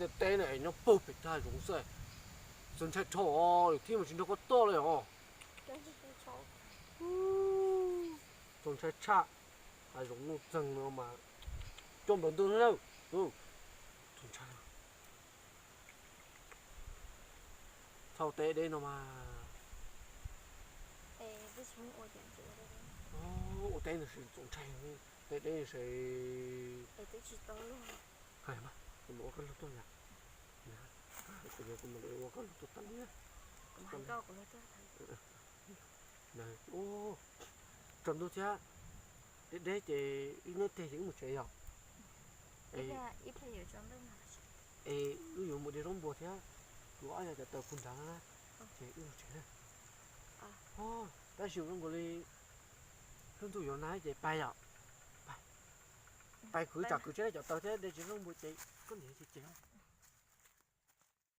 Teb no es nyob puag pem tag zoov xwb. Txaus ntshai dhau, lwm thib mas tsis nrog koj tuaj li os. Txaus ntshai tshaj, hav zoov nuj txeeg no mas coj nplaum ntuj na. Txaus ntshai. Txhob ua teb deb no mas. Ua teb no txaus ntshai, teb deb no. Hais mas kuv mam ua koj luag tuaj yom. Kuv mam ua koj luag tuaj tau li. Tsaus ntuj thiab, deb deb ces wb nyob teg ces wb mus tsev yom. Es wb yuav mus de zaub npua thiab, kuv ob yog cov taws puag nrad na, ces wb mus tsev na. Tab sis zoo nkaus li hnub ntuj yuav nag ces pais yom. Pais, kuv tsam kwv tsev cov taws thiab de tsis zaub npua ces koj niam ces ces